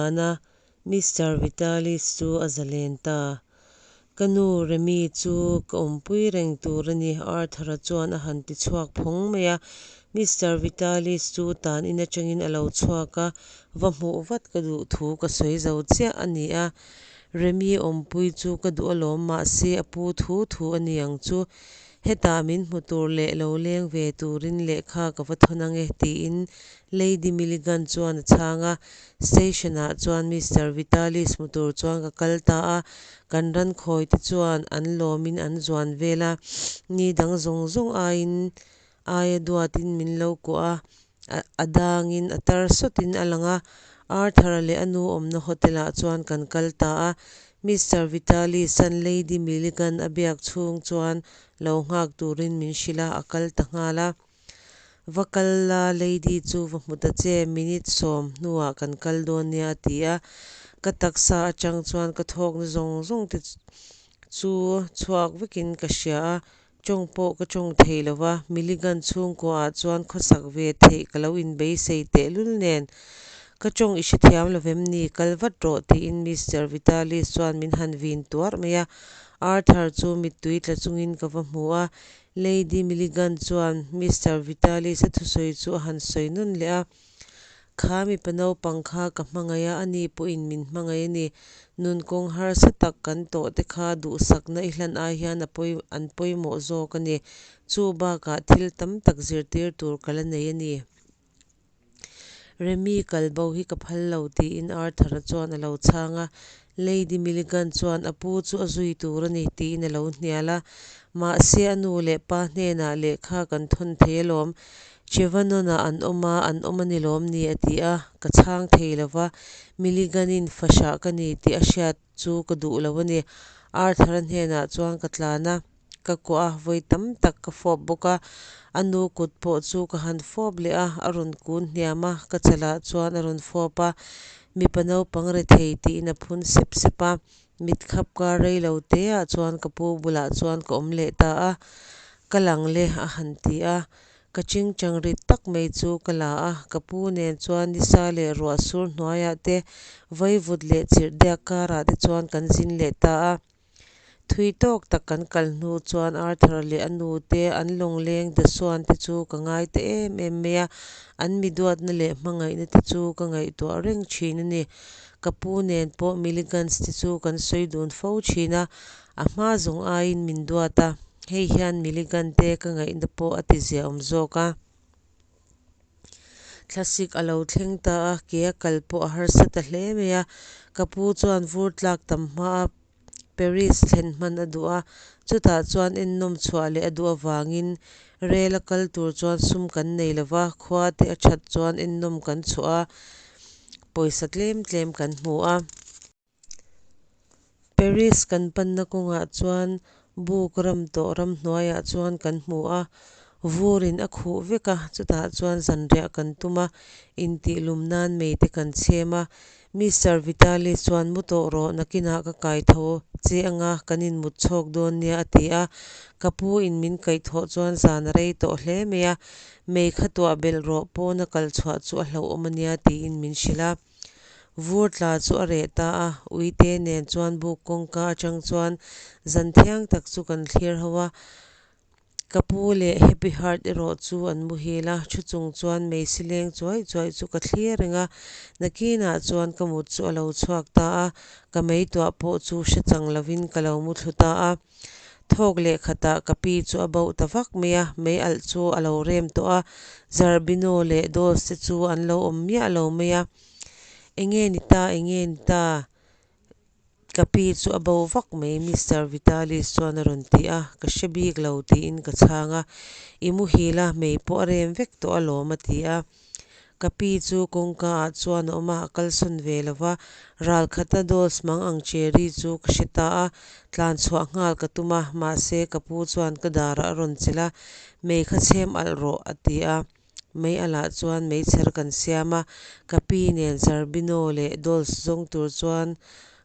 tlan a, Mister Vitalis chu a zalen ta. Ka nu Remi chu ka awmpui reng tur a ni, Arthur-a chuan a han ti chhuak phawng mai a. Mister Vitalis chu tan in atangin a lo chhuak a, va hmuh vat ka duh thu ka sawi zo chiah a ni a. Remi awmpui chu ka duh alawm, mahse a pu thu thu a ni ang chu. Hetah min hmu tur leh lo leng ve turin lehkha ka va thawn ang e, tiin Lady Milligan chuan a chhang a. Station-ah chuan Mister Vitalis hmu tur chuan ka kal ta a, kan ran khawi te chuan an lawmin an zuan vel a, ni dang zawng zawng aiin aia duatin min lo kuah a, a dangin a tar sawtin a lang a. Arthur-a leh a nu awmna hotel-ah chuan kan kal ta a, Mister Vitalis-a'n Lady Milligan a biak chhung chuan lo nghak turin min hrilh a, a kal ta nghal a. Va kal la, Lady chu va hmu ta che, minute sawm hnuah kan kal dawn nia a ti a. Ka taksa atang chuan ka thawkna zawng zawng te chu chhuak vekin ka hria a, tawng pawh ka tawng thei lo va, Milligan chhungkuaah chuan khawsak ve theih ka lo inbeisei tehlul nen. Ka tawng i hrethiam lo vem ni? Kal vat rawh tiin Mister Vitalis chuan min han vin tuarh mai a. Arthur chu mittui tla chungin ka va hmu a, Lady Milligan chuan Mister Vitalis-a thusawi chu a han sawi nawn leh a, Kha mipa naupang kha ka hmangaih a, ani pawhin min hmangaih a ni. Nun kawng harsa tak kan tawh te kha duhsakna i hlan ai hian a pawi an pawimawh zawk a ni. Chu bakah thil tam tak zirtir tur ka la nei a ni. Remi kal bo hi ka phal lo tiin Arthur-a chuan a lo chhang a. Lady Milligan chuan a pu chu a zui tur a ni tiin a lo hnial a. Mahse a nu leh pa hnenah lehkha kan thawn thei alawm. Chevanona an awm a, an awm a ni lawm ni a ti a. Ka chhang thei lo va, Milligan-in fahrah ka ni tih a hriat chu ka duh lo a ni. Arthur-a hnenah chuan ka tlan a. Ka kuah a, vawi tam tak ka fawp bawk a. A nu kut pawh chu ka han fawp leh a, a rawn kun hniam a, ka chalah chuan a rawn fawp a. Mipa naupang rethei tiin a phun sep sep a. Mit khap kar rei lo teah chuan ka pu bulah chuan ka awm leh ta a. Ka lang le a han ti a. Ka chingchang rit tak mai chu ka la a, ka pu nen chuan nisa leh ruah sur hnuaiah te, vaivut leh chirhdiak karah te chuan kan zin leh ta a. Thui tawk tak kan kal hnu chuan Arthur leh a nu te, an lawngleng Dasuan te chu ka ngai ta em em mai a, an mi duatna leh hmangaihna te chu ka ngaihtuah reng thin a ni. Ka pu nen pawh Milligans te chu kan sawi dun fo thin a, a hma zawng aiin min duat a, hei hian Milligan te ka ngaihna pawh a ti ziaawm zawk a. Thlasik a lo thleng ta a, ke a kal pawh a harsa ta hle mai a. Ka pu chuan vur tlak tam hmaa Paris thlen hman a duh a, chutah chuan ennawm chhuah leh a duh avangin rel a kal tur chuan sum kan nei lo va, khua te a that chuan ennawm kan chhuah a, pawisa tlem tlem kan hmu a. Paris kan panna kawngah chuan buk ram tawh ramhnuaiah chuan kan hmu a, vurin a khuh vek a, chutah chuan zanriah kan tum a, intihlum nan mei te kan chhem a. Mister Vitalis chuan mu tawh rawh, nakinah ka kai tho che anga kan inmut chhawk dawn nia a ti a. Ka pu in min kaih thawh chuan zan a rei tawh hle mai a, mei kha tuah belh rawh, pawna kal chhuah chu a hlauhawm a nia tiin min hrilh a. Vur tla chu a reh ta a, uite nen chuan buk kawngka atang chuan zan thiang tak chu kan thlir ho a. Ka pu leh Happy Heart erawh chu an muhil a, thu chung chuan meisi leng chuai chuai chu ka thlir reng a. Nakinah chuan ka mut chu a lo chhuak ta a, ka meituah pawh chu hre chang lovin ka lo muthlu ta a. Thawk leh khatah ka pi chu a bauh ta vak mai a, mei alh chu a lo rem tawh a, Zerbino leh Dolls te chu an lo awm miah lo mai a. Enge ni ta, enge ni ta? Ka pi chu a bo vak mai, Mister Vitalis chuan a rawn ti a, ka hre bik lo tiin ka chhang a. I muhil a, mei pawh a rem vek tawh alawm a ti a. Ka pi chu kawngka ah chuan a awm a, a kalsawn ve lo va. Ral khata Dolls mang ang Cherry chu ka hre ta a, tlan chhuah nghal ka tum a, mahse ka pu chuan ka darah a rawn chelh a, Mei kha chhem alh rawh a ti a. Mei alah chuan meichher kan siam a, ka pi nen Zerbino leh Dolls zawng tur chuan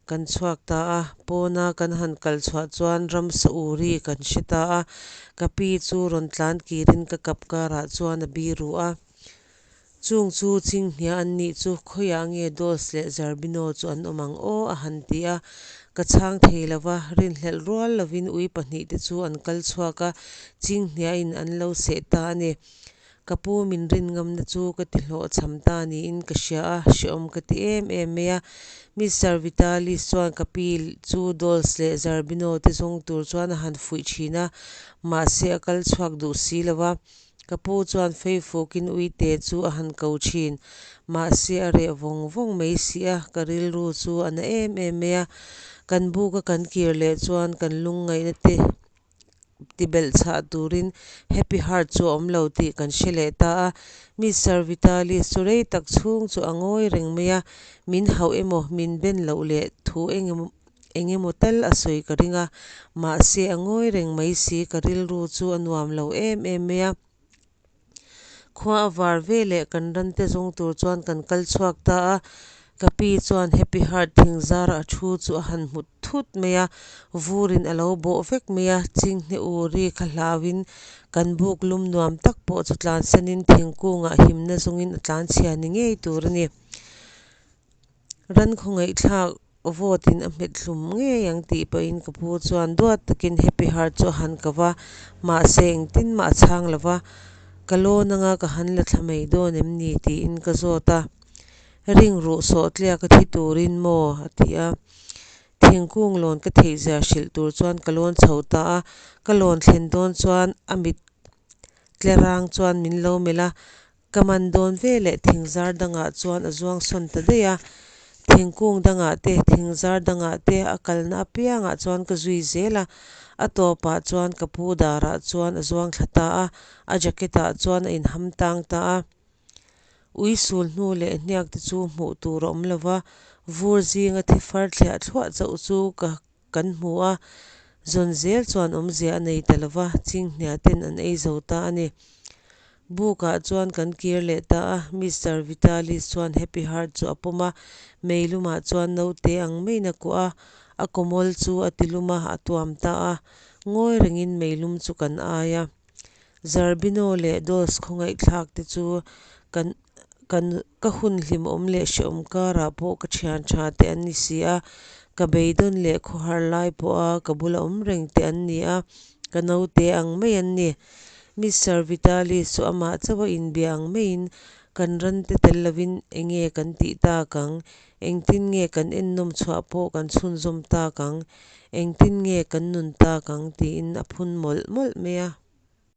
kan chhuak ta a. Pawna kan han kal chhuah chuan ramsa u ri kan hre ta a, ka pi chu rawn tlan kirin ka kap karah chuan a biru a. Chung chu chinghnia an nih chu, khawiah nge Dolls leh Zerbino chu an awm ang aw? a han ti a. Ka chhang thei lo va, rinhlelh rual lovin ui pahnihte chu an kal chhuak a, chinghniain an lo seh ta a ni. Ka pu min rin ngamna chu ka ti hlawhchham ta niin ka hria a, hrehawm ka ti em em mai a. Mister Vitalis chuan ka pi chu Dolls leh Zerbino te zawng tur chuan a han fuih thin a, mahse a kal chhuak duh si lo va. Ka pu chuan feifukin uite chu a han ko thin, mahse a reh vawng vawng mai si a, ka rilru chu a na em em mai a. Kan buka kan kir leh chuan kan lungngaihna te tibelh chhah turin Happy Heart chu a awm lo tih kan hre leh ta a. Mister Vitalis chu rei tak chhung chu a ngawi reng mai a, min hauh emaw min ben loh leh thu eng emaw tal a sawi ka ring a, mahse a ngawi reng mai si, ka rilru chu a nuam lo em em mai a. Khua a var ve leh kan rante zawng tur chuan kan kal chhuak ta a, ka pi chuan Happy Heart thingzara a thu chu a han hmu thut mai a, vurin a lo bawh vek mai a, chinghne uri kha hlauin kan buk lum nuam tak pawh chu tlansanin thingkungah himna zawngin a tlanchhia ni ngei tur a ni. Ran khawngaihthlak vawtin a hmet hlum ngei ang tih pahin ka pu chuan duat takin Happy Heart chu a han ko va, mahse engtin mah a chhang lo va, Ka lawn anga ka han la thla mai dawn em ni? tiin ka zawt a. Ring ruh sawh tliak a thi turin maw? a ti a. Thingkung lawn ka theihzia hrilh tur chuan ka lawn chho ta a, ka lawn thlen dawn chuan a mit tlerang chuan min lo melh a, Ka man dawn veleh thingzar dangah chuan a zuang sawn ta daih a. Thingkung dangah te, thingzar dangah te a kalna apiangah chuan ka zui zel a. A tawpah chuan ka pu darah chuan a zuang thla ta a, a jacket ah chuan a inham tang ta a. Ui sul hnu leh hniak te chu hmuh tur a awm lo va, vur zinga thi far thliah thluah chauh chu ka kan hmu a, zawn zel chuan awmzia a nei ta lo va, chinghnia ten an ei zo ta a ni. Bukah chuan kan kir leh ta a, Mister Vitalis chuan Happy Heart chu a pawm a, meilumah chuan naute ang maiin a kuah a, a kawmawl chu a tilum a, a tuam ta a. Ngawi rengin meilum chu kan ai a. Zerbino leh Dolls khawngaihthlak te chu kan kan ka hun hlimawm leh hrehawm karah pawh ka thian tha te an ni si a, ka beidawn leh khawhar lai pawha ka bula awm reng te an ni a, ka naute ang mai an ni. Mister Vitalis chu amah chauha inbia ang maiin kan rante tel lovin enge kan tih tak ang? Engtin nge kan ennawm chhuah pawh kan chhunzawm tak ang? Engtin nge kan nun tak ang? tiin a phun mawlh mawlh mai a.